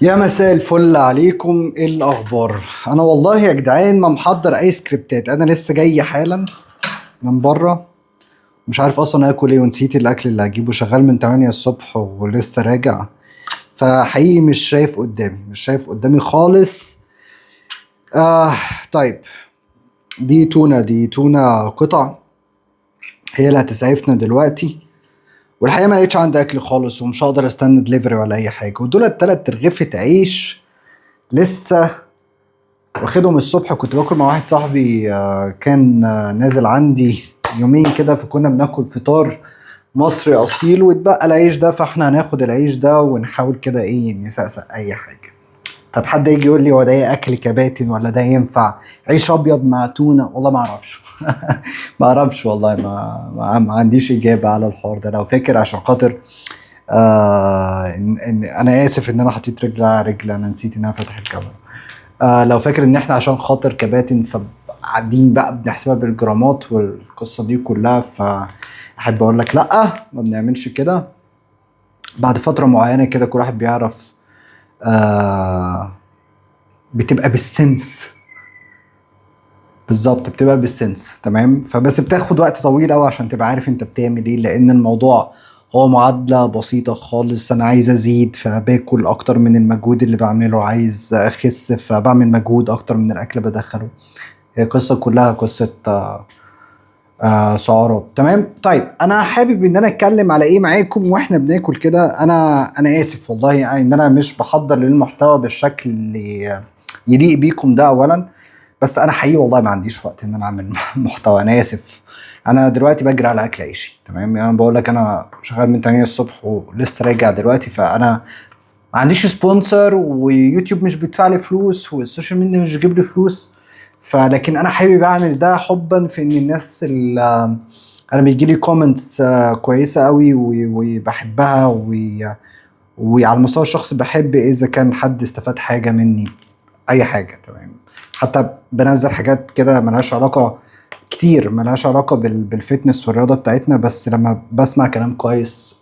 يا مساء الفل عليكم، ايه الاخبار؟ انا والله يا جدعان ما محضر اي سكريبتات، انا لسه جاي حالا من بره، مش عارف اصلا اكل ايه ونسيت الاكل اللي هجيبه. شغال من 8 الصبح ولسه راجع، فحقيقي مش شايف قدامي، مش شايف قدامي خالص. طيب دي تونة، دي تونة قطع هي اللي هتسعفنا دلوقتي. والحقيقة ما لقيتش عندي اكل خالص ومش هقدر استنى دليفري ولا اي حاجة. ودول التلات رغيفة عيش لسه واخدهم الصبح، كنت باكل مع واحد صاحبي، كان نازل عندي يومين كده، فكنا بناكل فطار مصري اصيل واتبقى العيش ده، فاحنا هناخد العيش ده ونحاول كده ايه نسقسق اي حاجة. طب حد يجي يقول لي هو ده ايه اكل كباتن ولا ده ينفع عيش ابيض مع تونه؟ والله ما اعرفش. ما اعرفش والله، ما عنديش اجابه على الحوار ده. لو فاكر عشان خاطر إن انا اسف ان انا حطيت رجل على رجل، انا نسيت ان انا فاتح الكاميرا. لو فاكر ان احنا عشان خاطر كباتن فقاعدين بقى بنحسبها بالجرامات والقصه دي كلها، فاحب اقول لك لا ما بنعملش كده. بعد فترة معينة كده كل واحد بيعرف، بتبقى بال sense بالظبط، بتبقى بال sense تمام. فبس بتاخد وقت طويل قوي عشان تبقى عارف انت بتعمل ايه، لان الموضوع هو معادلة بسيطة خالص. انا عايز ازيد فباكل اكتر من المجهود اللي بعمله، عايز اخس فبعمل مجهود اكتر من الاكل بدخله. هي قصة كلها قصة سعرات تمام. طيب انا حابب ان انا اتكلم على ايه معاكم واحنا بناكل كده. انا اسف والله ان انا مش بحضر للمحتوى بالشكل اللي يليق بيكم ده اولا، بس انا حقيقي والله ما عنديش وقت ان انا اعمل محتوى، انا اسف. انا دلوقتي بجري على اكل عيشي تمام، بقول لك انا شغال من 8 الصبح ولسه راجع دلوقتي، فانا ما عنديش sponsor، ويوتيوب مش بيدفع لي فلوس، وال social media مش بيجيب لي فلوس، فلكن انا حابب اعمل ده حبا في ان الناس اللي انا بيجي لي comments كويسة قوي وبحبها، وعلى المستوى الشخصي بحب اذا كان حد استفاد حاجة مني اي حاجة تمام. حتى بنزل حاجات كده ملهاش علاقة كتير، ملهاش علاقة بال fitness والرياضة بتاعتنا، بس لما بسمع كلام كويس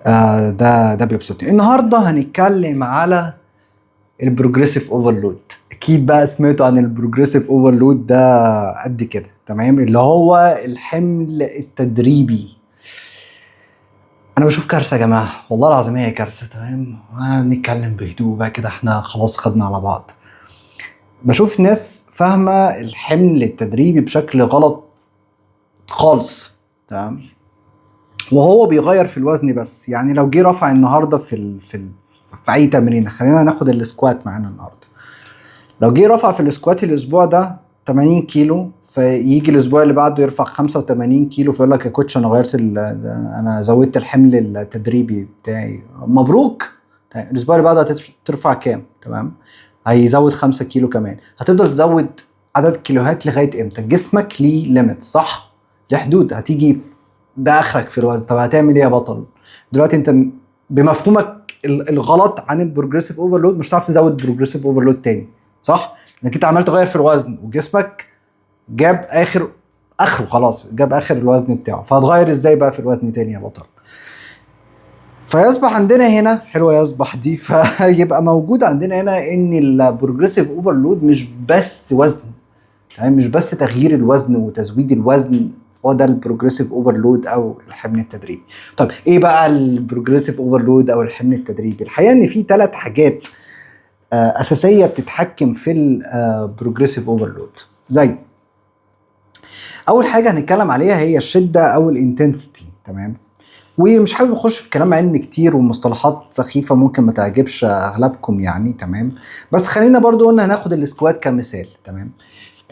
ده بيبسطني. النهارده هنتكلم على ال progressive overload. اكيد بقى سمعتوا عن ال progressive overload ده قد كده تمام، اللي هو الحمل التدريبي. انا بشوف كارثة يا جماعة، والله العظيم هي كارثة تمام. هنتكلم بهدوء بقى كده، احنا خلاص خدنا على بعض. بشوف ناس فاهمه الحمل التدريبي بشكل غلط خالص تمام، وهو بيغير في الوزن بس. لو جه رفع النهارده في اي تمرين، خلينا ناخد ال squat معانا النهارده، لو جه رفع في ال squat الاسبوع ده 80 كيلو، فيجي الاسبوع اللي بعده يرفع 85 كيلو، فيقول لك يا coach انا غيرت انا زودت الحمل التدريبي بتاعي، مبروك. طيب الاسبوع اللي بعده هترفع كام؟ تمام، هيزود 5 كيلو كمان. هتفضل تزود عدد كيلوهات لغاية امتى؟ جسمك ليه limit صح؟ ليه حدود، هتيجي ده اخرك في الوزن. طب هتعمل ايه يا بطل؟ دلوقتي انت بمفهومك الغلط عن ال progressive overload مش هتعرف تزود progressive overload تاني صح؟ لانك انت عمال تغير في الوزن وجسمك جاب اخره، خلاص جاب اخر الوزن بتاعه، فهتغير ازاي بقى في الوزن تاني يا بطل؟ فيصبح عندنا هنا حلوة يصبح دي، فيبقى موجود عندنا هنا ان ال progressive overload مش بس وزن تمام، مش بس تغيير الوزن وتزويد الوزن، هو ده ال progressive overload او الحمل التدريبي. طب ايه بقى ال progressive overload او الحمل التدريبي؟ الحقيقة ان في 3 حاجات اساسية بتتحكم في ال progressive overload. زي اول حاجة هنتكلم عليها هي الشدة او ال intensity تمام. ومش حابب اخش في كلام علمي كتير ومصطلحات سخيفة ممكن ما تعجبش اغلبكم تمام، بس خلينا برضو قلنا هناخد ال squat كمثال تمام.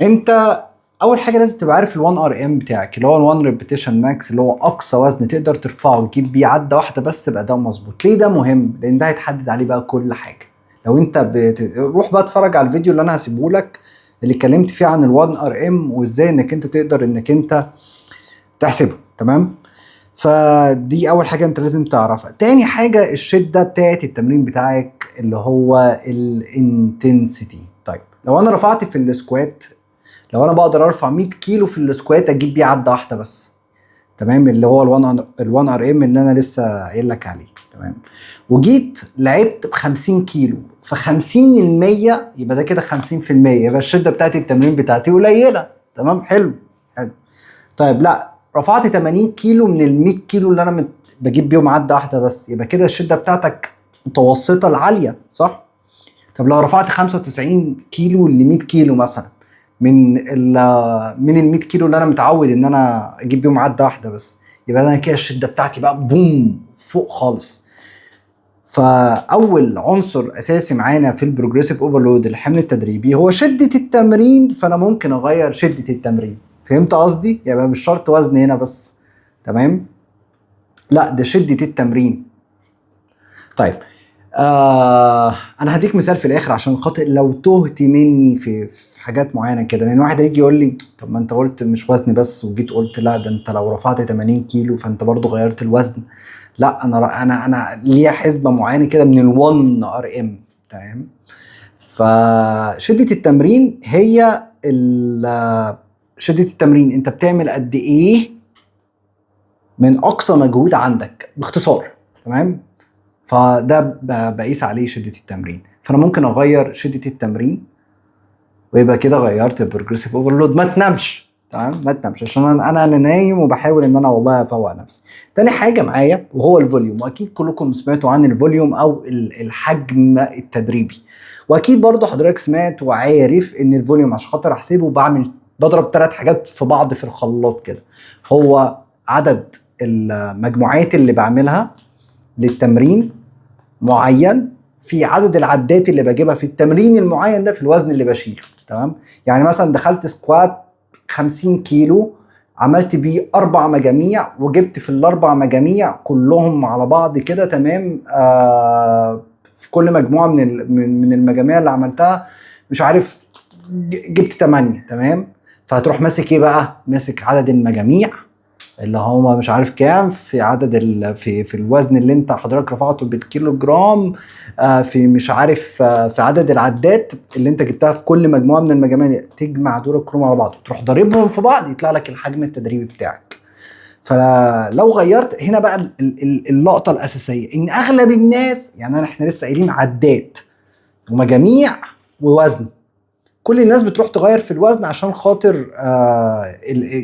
انت اول حاجة لازم تبقى عارف ال1 RM بتاعك، اللي هو ال1 repetition max، اللي هو اقصى وزن تقدر ترفعه وتجيب بيه عده واحدة بس باداء مظبوط. ليه ده مهم؟ لان ده هيتحدد عليه بقى كل حاجة. لو انت روح بقى اتفرج على الفيديو اللي انا هسيبه لك اللي اتكلمت فيه عن ال1 RM وازاي انك انت تقدر انك انت تحسبه تمام. فدي اول حاجة انت لازم تعرفها. تاني حاجة الشدة بتاعت التمرين بتاعك اللي هو ال intensity. طيب لو انا رفعت في ال squat، لو انا بقدر ارفع 100 كيلو في ال squat اجيب بيه عده واحدة بس، تمام، اللي هو ال1 RM اللي انا لسه قايل لك عليه، تمام. وجيت لعبت ب 50 كيلو، ف 50 ال 100 يبقى ده كده 50%، يبقى الشدة بتاعت التمرين بتاعتي قليله، تمام، حلو حلو. طيب لا، رفعت 80 كيلو من ال 100 كيلو اللي انا بجيب بيهم عده واحدة بس، يبقى كده الشدة بتاعتك متوسطه العالية، صح؟ طب لو رفعت 95 كيلو ل 100 كيلو مثلا من ال 100 كيلو اللي انا متعود ان انا اجيب بيهم عده واحدة بس، يبقى انا كده الشدة بتاعتي بقى boom فوق خالص. فاول عنصر اساسي معانا في ال progressive overload الحمل التدريبي هو شده التمرين، فانا ممكن اغير شده التمرين، فهمت قصدي؟ يبقى مش شرط وزن هنا بس، تمام؟ لا ده شده التمرين. طيب انا هديك مثال في الاخر عشان خاطر لو تهت مني في حاجات معينة كده، لان واحد هيجي يقول لي طب ما انت قلت مش وزن بس، وجيت قلت لا ده انت لو رفعت 80 كيلو فانت برضو غيرت الوزن. لا انا ليا حسبه معينة كده من ال1 RM، تمام. فشده التمرين هي شده التمرين انت بتعمل قد ايه من اقصى مجهود عندك باختصار، تمام. فده بقيس عليه شدة التمرين، فانا ممكن اغير شدة التمرين ويبقى كده غيرت ال progressive overload. ما تنامش، تمام، ما تنامش عشان انا نايم وبحاول ان انا والله افوق نفسي. تاني حاجة معايا وهو ال volume، واكيد كلكم سمعتوا عن ال volume او الحجم التدريبي، واكيد برضو حضرتك سمعت وعارف ان ال volume عشان خاطر احسبه بضرب 3 حاجات في بعض في الخلاط كده. هو عدد المجموعات اللي بعملها للتمرين معين في عدد العدات اللي بجيبها في التمرين المعين ده في الوزن اللي بشيله، تمام. يعني مثلا دخلت squat 50 كيلو، عملت بيه 4 مجاميع وجبت في ال4 مجاميع كلهم على بعض كده، تمام. في كل مجموعة من المجاميع اللي عملتها مش عارف جبت 8، تمام. فهتروح ماسك ايه بقى؟ ماسك عدد المجاميع اللي هو مش عارف كام في عدد في الوزن اللي انت حضرتك رفعته بالكيلو جرام، في مش عارف، في عدد العدات اللي انت جبتها في كل مجموعة من المجاميع دي، تجمع دول كلهم على بعض وتروح ضاربهم في بعض يطلع لك الحجم التدريبي بتاعك. فلو غيرت هنا بقى اللقطة الاساسية ان اغلب الناس، يعني احنا لسه قايلين عدات ومجاميع ووزن، كل الناس بتروح تغير في الوزن عشان خاطر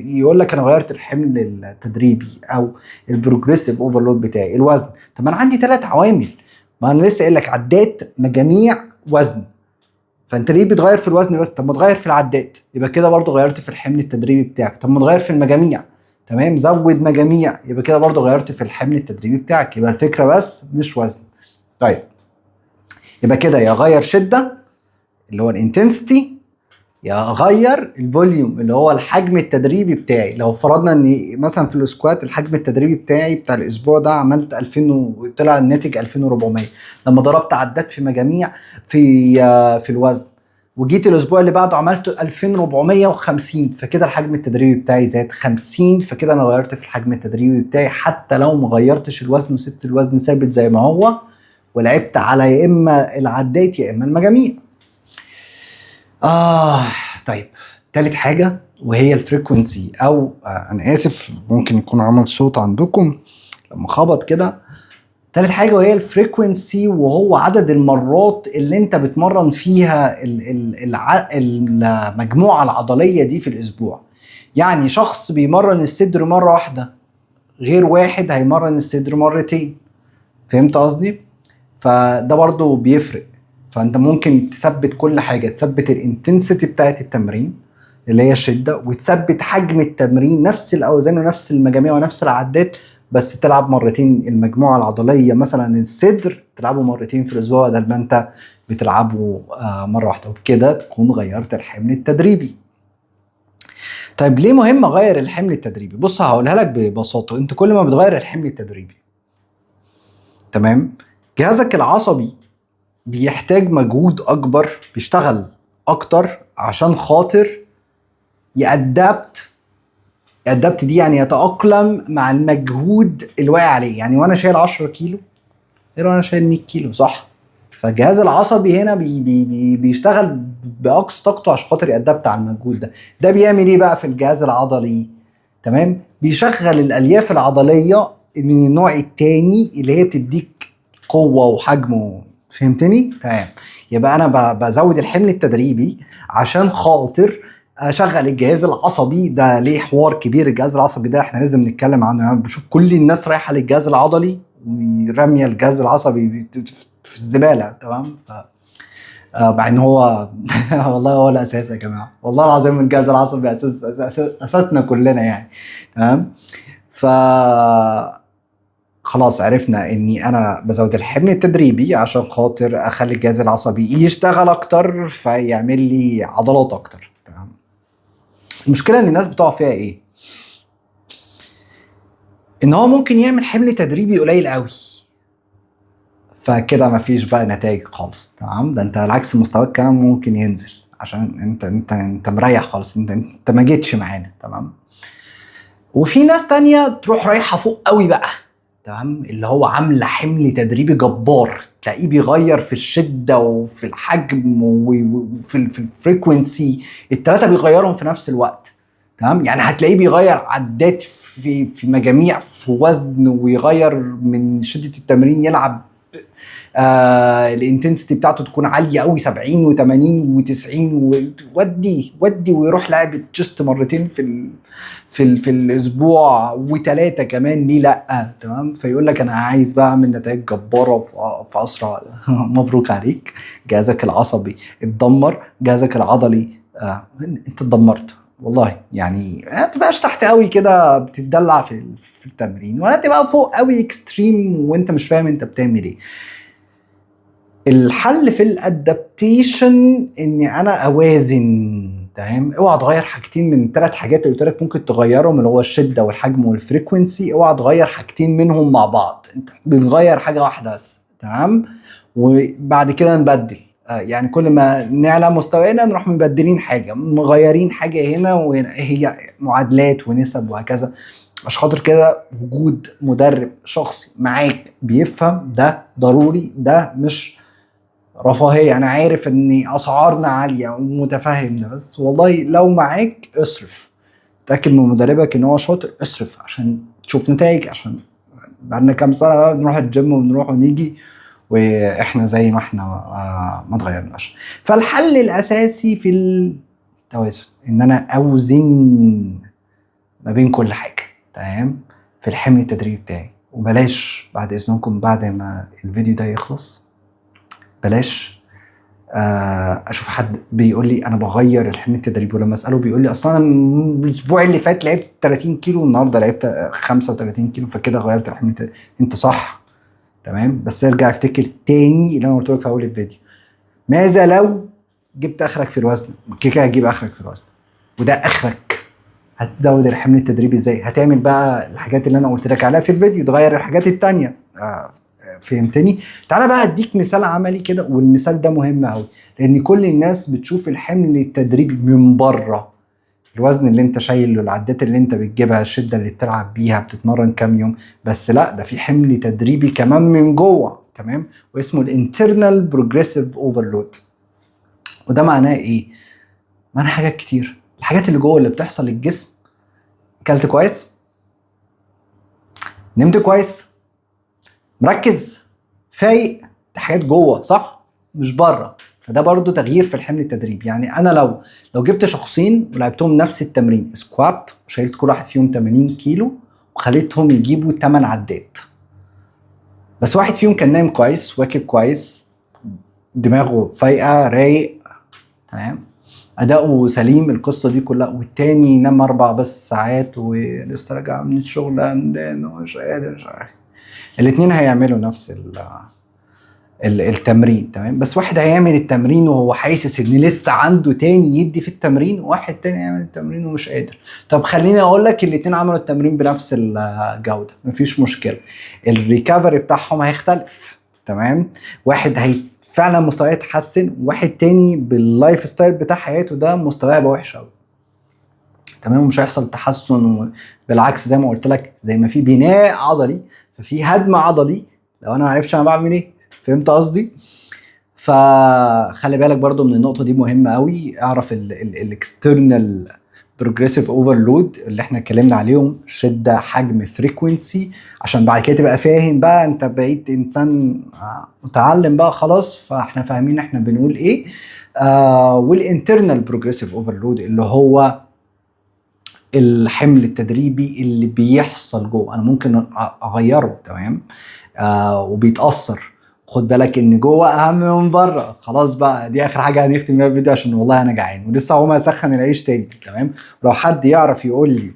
يقول لك انا غيرت الحمل التدريبي او ال progressive overload بتاعي الوزن. طب انا عندي 3 عوامل، ما انا لسه قايل لك عدات مجاميع وزن، فانت ليه بتغير في الوزن بس؟ طب ما تغير في العدات، يبقى كده برضو غيرت في الحمل التدريبي بتاعك. طب ما تغير في المجاميع، تمام، زود مجاميع، يبقى كده برضو غيرت في الحمل التدريبي بتاعك. يبقى الفكرة بس مش وزن. طيب يبقى كده يا غير شده اللي هو ال intensity، يا اغير ال volume اللي هو الحجم التدريبي بتاعي. لو فرضنا ان مثلا في ال squat الحجم التدريبي بتاعي بتاع الاسبوع ده عملت 2000 وطلع الناتج 2400، لما ضربت عدات في مجاميع في الوزن، وجيت الاسبوع اللي بعده عملت 2450، فكده الحجم التدريبي بتاعي زاد 50، فكده انا غيرت في الحجم التدريبي بتاعي حتى لو ما غيرتش الوزن وسبت الوزن ثابت زي ما هو، ولعبت على يا اما العدات يا اما المجاميع. طيب تالت حاجة وهي ال frequency، او انا اسف ممكن يكون عمل صوت عندكم لما خبط كده. تالت حاجة وهي ال frequency، وهو عدد المرات اللي انت بتمرن فيها المجموعة العضلية دي في الاسبوع. يعني شخص بيمرن الصدر مرة واحدة غير واحد هيمرن الصدر مرتين، فهمت قصدي؟ فده برضو بيفرق. فانت ممكن تثبت كل حاجة، تثبت ال intensity بتاعت التمرين اللي هي الشدة، وتثبت حجم التمرين، نفس الاوزان ونفس المجاميع ونفس العدات، بس تلعب مرتين المجموعة العضلية. مثلا الصدر تلعبه مرتين في الاسبوع بدل ما انت بتلعبه مرة واحدة، وبكده تكون غيرت الحمل التدريبي. طيب ليه مهم اغير الحمل التدريبي؟ بص هقولها لك ببساطة، انت كل ما بتغير الحمل التدريبي، تمام، جهازك العصبي بيحتاج مجهود اكبر، بيشتغل اكتر عشان خاطر ي adapt. adapt دي يعني يتأقلم مع المجهود اللي واقع عليه. يعني وانا شايل 10 كيلو غير وانا شايل 100 كيلو، صح؟ فالجهاز العصبي هنا بي بي بي بيشتغل باقصى طاقته عشان خاطر ي adapt على المجهود ده. ده بيعمل ايه بقى في الجهاز العضلي؟ تمام؟ بيشغل الالياف العضلية من النوع التاني اللي هي بتديك قوة وحجم. فهمتني؟ تمام. يبقى انا بزود الحمل التدريبي عشان خاطر اشغل الجهاز العصبي. ده ليه حوار كبير الجهاز العصبي ده، احنا لازم نتكلم عنه. يعني بشوف كل الناس رايحة للجهاز العضلي وراميه الجهاز العصبي في الزباله، تمام؟ ف مع ان هو والله هو الاساس يا جماعة، والله العظيم الجهاز العصبي اساس اساسنا كلنا يعني، تمام؟ ف خلاص عرفنا اني انا بزود الحمل التدريبي عشان خاطر اخلي الجهاز العصبي يشتغل اكتر فيعمل لي عضلات اكتر، تمام؟ المشكلة ان الناس بتقع فيها ايه؟ ان هو ممكن يعمل حمل تدريبي قليل قوي، فكده مفيش بقى نتائج خالص، تمام؟ ده انت العكس مستواك كمان ممكن ينزل عشان انت انت انت مريح خالص، انت ما جيتش معانا، تمام؟ وفي ناس تانية تروح رايحة فوق قوي بقى، تمام؟ اللي هو عامله حمل تدريبي جبار، تلاقيه بيغير في الشدة وفي الحجم وفي ال frequency، الثلاثة بيغيرهم في نفس الوقت، تمام؟ يعني هتلاقيه بيغير عدات في مجاميع في وزن، ويغير من شده التمرين، يلعب ال intensity بتاعته تكون عالية قوي 70 و80 و90 ودي ودي، ويروح لاعب chest مرتين في الاسبوع وثلاثة كمان، ليه لا؟ تمام؟ فيقول لك انا عايز بقى اعمل نتائج جبارة في اسرع. مبروك عليك، جهازك العصبي اتدمر، جهازك العضلي انت اتدمرت والله. يعني ما تبقاش تحت قوي كده بتتدلع في التمرين، ولا تبقى فوق قوي extreme وانت مش فاهم انت بتعمل ايه. الحل في ال adaptation اني انا اوازن، تمام؟ اوعى تغير حاجتين من ثلاث حاجات اللي قلت لك ممكن تغيرهم، اللي هو الشدة والحجم وال frequency. اوعى تغير حاجتين منهم مع بعض، انت بنغير حاجة واحدة بس، تمام؟ وبعد كده نبدل، يعني كل ما نعلى مستوانا نروح مبدلين حاجة، مغيرين حاجة هنا وهنا، هي معادلات ونسب وهكذا. عشان خاطر كده وجود مدرب شخصي معاك بيفهم ده ضروري، ده مش رفاهية. انا عارف ان اسعارنا عالية ومتفهم ده، بس والله لو معاك اصرف، تاكد من مدربك ان هو شاطر، اصرف عشان تشوف نتائج. عشان بعدنا كام سنة بقى بنروح الجيم وبنروح ونيجي واحنا زي ما احنا ما اتغيرناش. فالحل الاساسي في التوازن ان انا اوزن ما بين كل حاجة، تمام؟ في الحمل التدريبي بتاعي. وبلاش بعد اذنكم بعد ما الفيديو ده يخلص بلاش اشوف حد بيقول لي انا بغير الحمل التدريبي، ولما اساله بيقول لي اصلا انا الاسبوع اللي فات لعبت 30 كيلو والنهارده لعبت 35 كيلو، فكده غيرت الحمل التدريبي. انت صح، تمام، بس ارجع افتكر تاني اللي انا قلت لك في اول الفيديو. ماذا لو جبت اخرك في الوزن؟ كده كده هتجيب اخرك في الوزن، وده اخرك. هتزود الحمل التدريبي ازاي؟ هتعمل بقى الحاجات اللي انا قلت لك عليها في الفيديو، تغير الحاجات التانية. فهمتني؟ تعالى بقى اديك مثال عملي كده، والمثال ده مهم قوي لان كل الناس بتشوف الحمل التدريبي من بره، الوزن اللي انت شايله، العدات اللي انت بتجيبها، الشدة اللي بتلعب بيها، بتتمرن كام يوم، بس لا، ده في حمل تدريبي كمان من جوه، تمام؟ واسمه ال internal progressive overload. وده معناه ايه؟ معناه حاجات كتير. الحاجات اللي جوه اللي بتحصل للجسم، اكلت كويس، نمت كويس، مركز، فايق، دي حاجات جوه صح؟ مش بره. فده برضو تغيير في الحمل التدريبي. يعني انا لو جبت شخصين ولعبتهم نفس التمرين squat، وشيلت كل واحد فيهم 80 كيلو وخليتهم يجيبوا 8 عدات، بس واحد فيهم كان نايم كويس، واكل كويس، دماغه فايقه، رايق، تمام، اداؤه سليم، القصة دي كلها، والتاني نام 4 بس ساعات ولسه راجع من الشغل همدان ومش قادر مش عارف. الاتنين هيعملوا نفس التمرين، تمام، بس واحد هيعمل التمرين وهو حاسس ان لسه عنده تاني يدي في التمرين، وواحد تاني يعمل التمرين ومش قادر. طب خليني اقول لك الاتنين عملوا التمرين بنفس الجودة، مفيش مشكلة، ال recovery بتاعهم هيختلف، تمام؟ واحد هي فعلا مستواه يتحسن، واحد تاني بال lifestyle بتاع حياته ده مستواه هيبقى وحش قوي، تمام، ومش هيحصل تحسن. بالعكس زي ما قلت لك، زي ما في بناء عضلي ففي هدم عضلي لو انا ما عرفتش انا بعمل ايه. فهمت قصدي؟ فخلي بالك برضو من النقطة دي، مهمة قوي. اعرف ال external progressive overload اللي احنا اتكلمنا عليهم، شده، حجم، frequency، عشان بعد كده تبقى فاهم بقى، انت بقيت انسان متعلم بقى خلاص، فاحنا فاهمين احنا بنقول ايه. وال internal progressive overload اللي هو الحمل التدريبي اللي بيحصل جوه، انا ممكن اغيره، تمام؟ وبيتاثر. خد بالك ان جوه اهم من بره. خلاص بقى، دي اخر حاجة هنختم بيها الفيديو عشان والله انا جعان ولسه هقوم اسخن العيش تاني، تمام؟ لو حد يعرف يقول لي،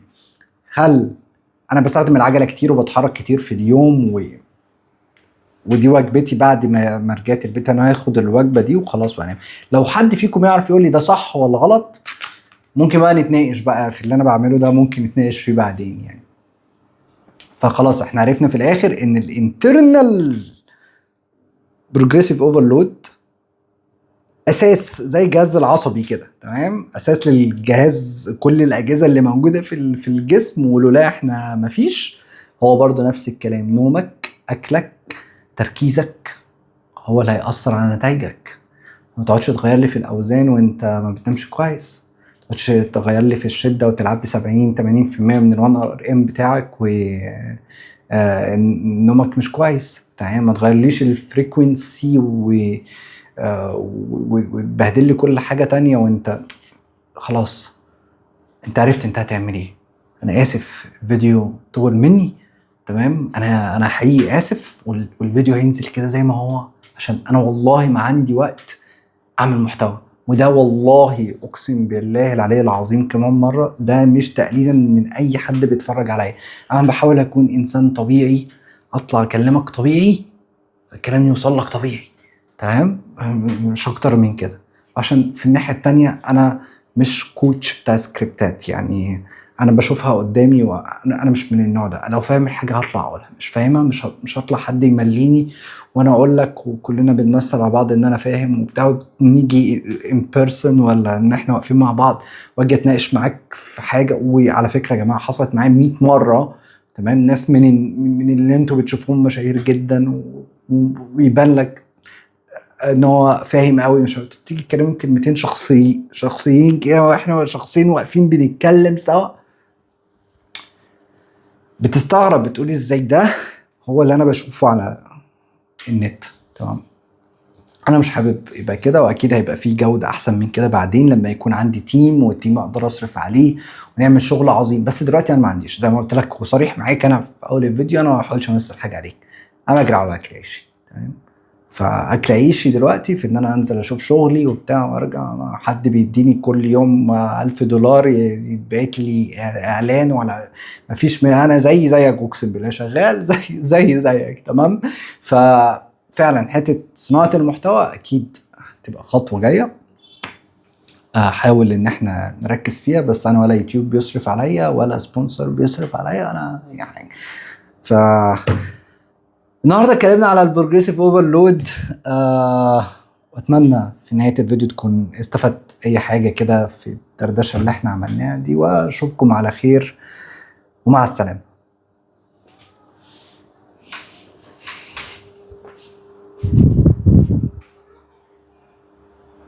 هل انا بستخدم العجلة كتير وبتحرك كتير في اليوم ودي وجبتي بعد ما رجعت البيت، انا هاخد الوجبة دي وخلاص وانام. لو حد فيكم يعرف يقول لي ده صح ولا غلط، ممكن بقى نتناقش بقى في اللي انا بعمله ده، ممكن نتناقش فيه بعدين يعني. فخلاص احنا عرفنا في الاخر ان ال internal progressive overload اساس زي الجهاز العصبي كده، تمام؟ اساس للجهاز، كل الاجهزة اللي موجودة في الجسم، ولولا احنا مفيش. هو برضو نفس الكلام، نومك، اكلك، تركيزك هو اللي هيأثر على نتائجك. ما تقعدش تغير لي في الاوزان وانت ما بتنامش كويس، ما تقعدش تغير لي في الشدة وتلعب ب 70 80% من ال 1 RM بتاعك و نومك مش كويس، تمام؟ ما تغيرليش ال frequency وتبهدل لي كل حاجة تانية وانت خلاص انت عرفت انت هتعمل ايه. انا اسف، الفيديو طول مني، تمام؟ انا حقيقي اسف، والفيديو هينزل كده زي ما هو عشان انا والله ما عندي وقت اعمل محتوى. وده والله اقسم بالله العلي العظيم كمان مرة، ده مش تقليلا من اي حد بيتفرج عليا، انا بحاول اكون انسان طبيعي، اطلع اكلمك طبيعي، الكلام يوصل لك طبيعي، تمام؟ مش اكتر من كده. عشان في الناحية التانية انا مش coach بتاع سكريبتات، يعني انا بشوفها قدامي، وانا مش من النوع ده. لو فاهم الحاجة هطلع اقولها، مش فاهمها مش هطلع حد يمليني وانا اقول لك، وكلنا بنمثل على بعض ان انا فاهم وبتاع، نيجي in person ولا ان احنا واقفين مع بعض واجي اتناقش معاك في حاجه. وعلى فكرة يا جماعة حصلت معايا 100 مره، تمام؟ ناس من اللي انتوا بتشوفوهم مشاهير جدا ويبان لك ان هو فاهم قوي، مش عارف، تيجي تكلمهم كلمتين شخصيين كده واحنا شخصين واقفين بنتكلم سوا، بتستغرب، بتقول ازاي ده هو اللي انا بشوفه على النت، تمام؟ انا مش حابب يبقى كده، واكيد هيبقى فيه جوده احسن من كده بعدين لما يكون عندي team، وال team اقدر اصرف عليه ونعمل شغل عظيم. بس دلوقتي انا ما عنديش، زي ما قلت لك وصريح معاك انا في اول الفيديو، انا ما بحاولش امثل حاجة عليك، انا بجري على اكل عيشي، تمام؟ فاكل عيشي دلوقتي في ان انا انزل اشوف شغلي وبتاع وارجع، حد بيديني كل يوم $1000 يتبعت لي اعلان ولا مفيش. انا زي زيك، اقسم بالله شغال زي زيك، تمام؟ ففعلا حتة صناعة المحتوى اكيد تبقى خطوة جاية احاول ان احنا نركز فيها، بس انا ولا يوتيوب بيصرف عليا ولا sponsor بيصرف عليا انا يعني. ف النهارده اتكلمنا على ال progressive overload، واتمنى في نهاية الفيديو تكون استفدت اي حاجة كده في الدردشة اللي احنا عملناها دي، واشوفكم على خير ومع السلامة.